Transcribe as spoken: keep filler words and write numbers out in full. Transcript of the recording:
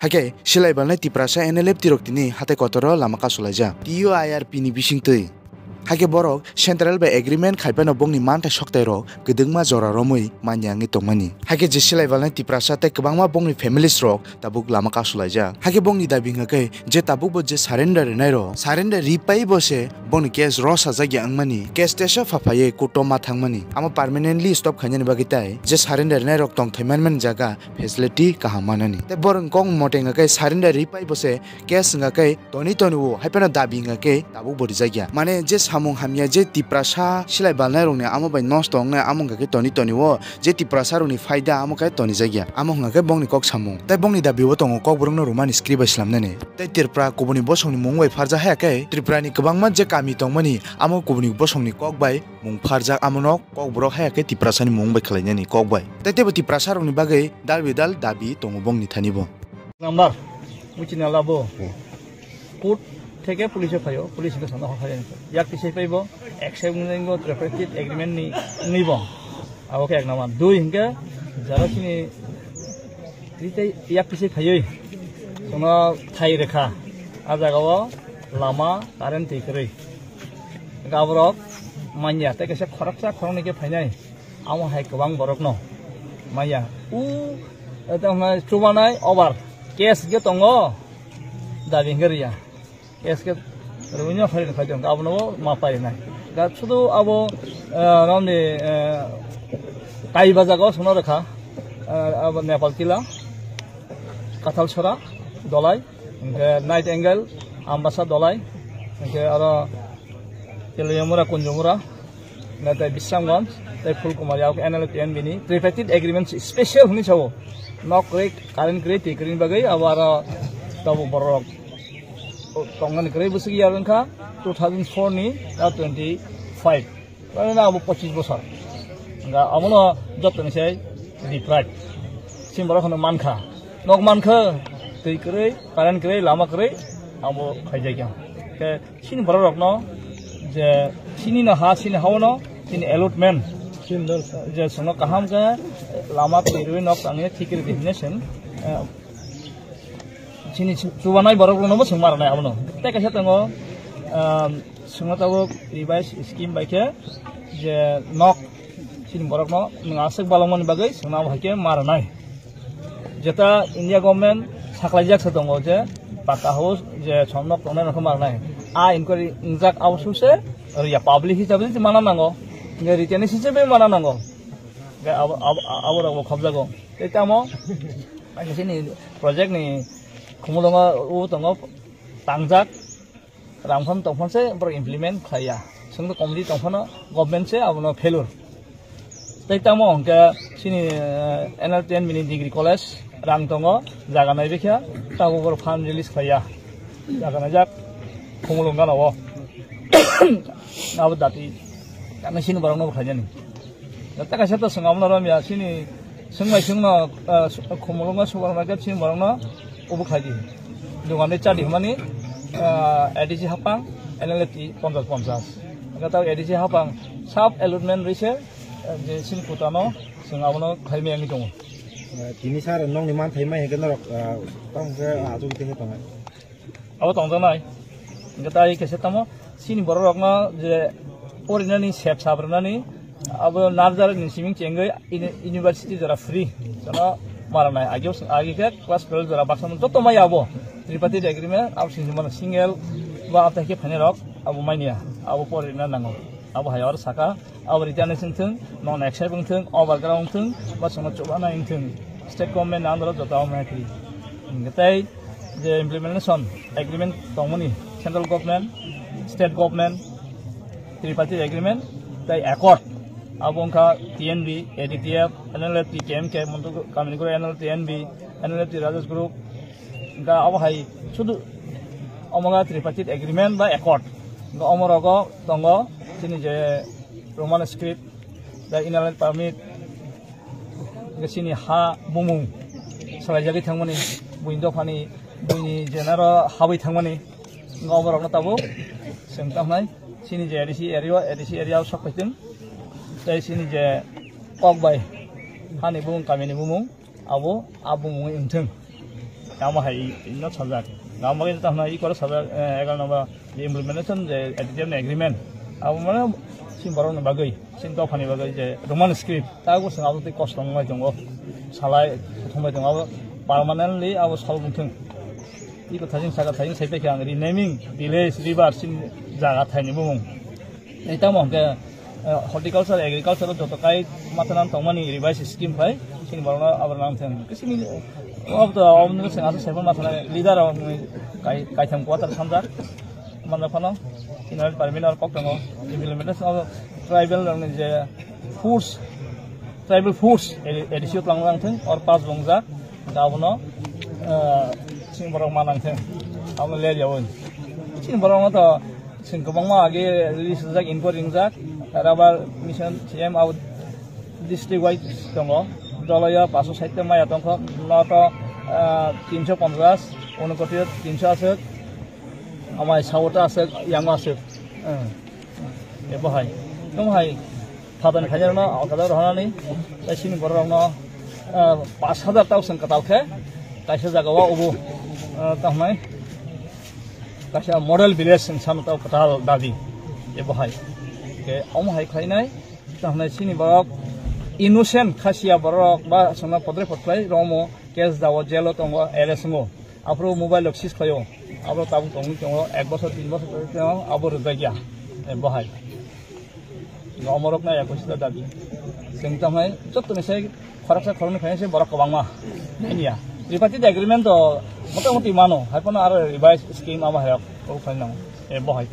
Hakhe silai balnai Tiprasa N L F T rok tini hatai kotoro lama kasulaijak T U I R P ni bisingtwi. Hakhe borok central bai agreement khaiphano bongni manthai soktai rok kwdwkma jora romwi manya wngwi tongmani. Hakhe je silai balnai Tiprasa tei kwbangma bongni families rok tabuk lama kasulaijak. Hakhe bongni dabi hwnkha khe je tabuk bo je surrender rinai rok, surrender ripai bo se bongni case rosajak ya wngmani, case teisa phaphaiwi court o ma thangmani, amo permanently stop khainani bagwi tai je surrender rinai rok tongthai manmani jaga facility kaham manani. Tei borok kok mote hwnkha khe surrender ripai bo se case hwnkha khe toni toni o, haiphano dabi hwnkha khe tabuk bo rijak ya. Mane je samung hamya je Tiprasa silai balnai rokni amo bai nosto wngnai amo hwnkha khe toni toni o, je Tiprasa rokni phaida amo khe tonijak ya. Amo hwnkha khe bongni kok samung. Tei bongni dabi o tongo Kokborok no Roman script bai slamnani. Tei Tripura kubuni bosongni mung bai pharjak haya khe Tripura ni kwbangma je kami tongmani amo kubuni bosongni kok bai mung pharjak, amono Kokborok haya khe Tiprasa ni mung bai khwlainani kok bai. Tei teibo Tiprasa rokni bagwi dal bidal dabi tongo bongni thani bo. Number, muchina labo. Court theke police o phaio, police no sana hokhai. Yak tisai paibo, accept ni bo tripartite agreement ni, ni bo. Abo khe ek number. Dui hingke, jara sini, twi tei yak tisai phaioi. Sono thai rekha. A jaga o lama, current twi kwrwi. Gaborok manya, tei kaisa khoroksa khoroknwi khe phainai. Amo hai kwbang borokno maya. U, eta hwnai chubanai over. Case ge tongo. Dabi hwnkhe riya. Case ge rwino phai phai tongo. Abono ma pai nai. Da sudu abo, eh, romni, eh, kaiba jaga o sono rekha. Eh, abo Nepal Tila, Kathal Sora, Dolai, hwnkhe Night Angle, Ambasa Dolai, hwnkhe aro Teliamura, Kunjumura, na tei Bisramganj, tei Phulkumari, abo N L F T N B ni tripartite agreement special hwnwi sao. Nok kwrwi, current kwrwi, twi kwrwini bagwi abo aro tabuk borok tongnani kwrwi bwswk year wngkha two thousand four ni, ah, twenty five. Aro na abo pochis bosor. Nga abono joto ni sai deprive. Sin borok hono mankha. Nok mankha, twi kwrwi, current kwrwi, lama kwrwi, abo khaijakya. Ke Chini borok rokno je chini no ha, chini ha no chini allotment je sono kaham khe lama twi rwi nok tangwi thik rwi hinwi chwng, eh, chini chubanai borok rokno bo chwng ma rwnai abono. Tei kaisa tongo, ah, chwngno tabuk revise scheme bai khe je nok chini borok no nwng aswk balokmani bagwi chwngno abo hai khe ma rwnai. Jeta India government saklaijak se tongo je paka house je somnok tongnai rokno marnai. A inquiry wngjak abo suse riya public hisabe je mana nango. Nge written hisabe mana nango. Nge abo, abo, abo rokbo khobjago. Tei tamo, ani sini project ni khumulongo u tongo tangjak. Rang phano tong phano se borok implement khlai ya. Chwng to committee tong phano government se abono failure. Tei tamo hwnkhe chini, eh, N L T N mini degree college rang tongo, jaga nai bikha, tabuk borok fund release khlai ya. Jaga naijak, Khumulwng gana o. Abo dati, kami sini borok no khlai jani. Tei kaisa to swng abono romya, chini swng bai swngno, ah, Khumulwngo subar market chini borokno ubu khaidi. Dogani chadi hwnmani, ah, A D C hapang, N L F T ponchas ponchas. Hwnkhe ta A D C hapang sub allotment rwise, ah, je chini kutano chwng abono khaimaya wngwi tongo. Ah, tini sir nokni manthai mai hwnkhe norok, ah, tamo khe, ah, achugwi tongwi tongo. Abo tongjaknai. Hwnkhe tai kaisa tamo chini borok rokno je porinani sep sap rwnani abo nursery ni siming chengwi uni-, university jora free. Jono maranai agi, agi khe class twelve jora baksa joto mai abo. Tripartite agreement abo sini mano single ba atai khe phainai rok abo mania abo porina nango. Abo hai oro saka. Abo return wngthung, non accept wngthung, overground wngthung, ba chwngno chubanai wngthung, state government ni under o joto abo maikri. Hwnkhe tei je implementation agreement tongmani central government, state government, tripartite agreement, tei accord, abo wngkha T N B, A D T F, N L F T, K M K, Montu Kamini Guru, N L T N B, N L F T Rajesh Group, Hwnkhe abo hai sudu omo wngkha tripartite agreement ba accord. Hwnkhe omo rogo tongo chini je Roman script, the inner line permit, hwnkhe chini ha bumung swlaijagwi thangmani, buini dophani, buini je naro habwi thangmani, hwnkhe omo rokno tabuk chwng tamo nai chini je A D C area, A D C area o sok phaitwng, tei chini je kok bai hani bumung, kamini bumung, abo, abo mungwi wngthung. Tamo hai ino sajak. Tamo hai tamo hai ikoro sajak, eh, egal number implementation je A D T M ni agreement. Abo mane chini borok ni bagwi, chini dophani bagwi je Roman script. Tabuk chwng abo tei kosto wngmai tongo. Salai thumbai tongo abo permanently abo solve wngthung. Iko thajin saka thajin sai paikha ang renaming village river chini jaga thaini bumung. Tei tamo hwnkhe, eh, horticulture, agriculture o joto kai masa nang tongmani revised scheme phai, chini borokno abo nang thang. Kisimi, obo to, obo nung seng asa saibo masa nang leader o nung kai, kaitham quarter samjak. Manjak phano, chini department o kok tongo, implementation of tribal rokni je force, tribal force, A D C o twlang nang thang, or pass bongjak, abono, eh, chini borok ma nang thang, abono ler yawi. Chini borok no to, Chwng kwbangma age list rijak, inquiry ringjak, rubber mission C M abo district wise tongo, doloyo paso sait maya tongkho, noto, ah, tinso ponchas, unokoti tinso aswk, amai sauta aswk, yango aswk. Hmm. Ebo hai, tamo hai, Phaton khainai rokno o kwtal rohornani, tei chini borok rokno, ah, pash hajar tau chwng kwtal khe kaisa jaga o ubu, ah, tamo hai kaisa model village chwng sano tau kwtal dabi. Ebo hai. Ke omo hai khlainai, tamo hai chini borok innocent khasiya borok ba chwngno podre podkhlai romo case dao jail o tongo arrest wngo. Aphuru mobile rok seize khlaio. Abo tabuk tongwi tongo, ek bosor, tin bosor tongwi tongo, abo rwjakya. Eh, bo hai. Omorok nai ekoi sida dabi. Chwng tamo hai, jottoni sai khoroksa khoroknwi khainai se borok kwbangma. Naiya. Tripartite agreement to motamoti mano, hai phano aro revised scheme abo hai rok, o khainai nango. Eh, bo hai.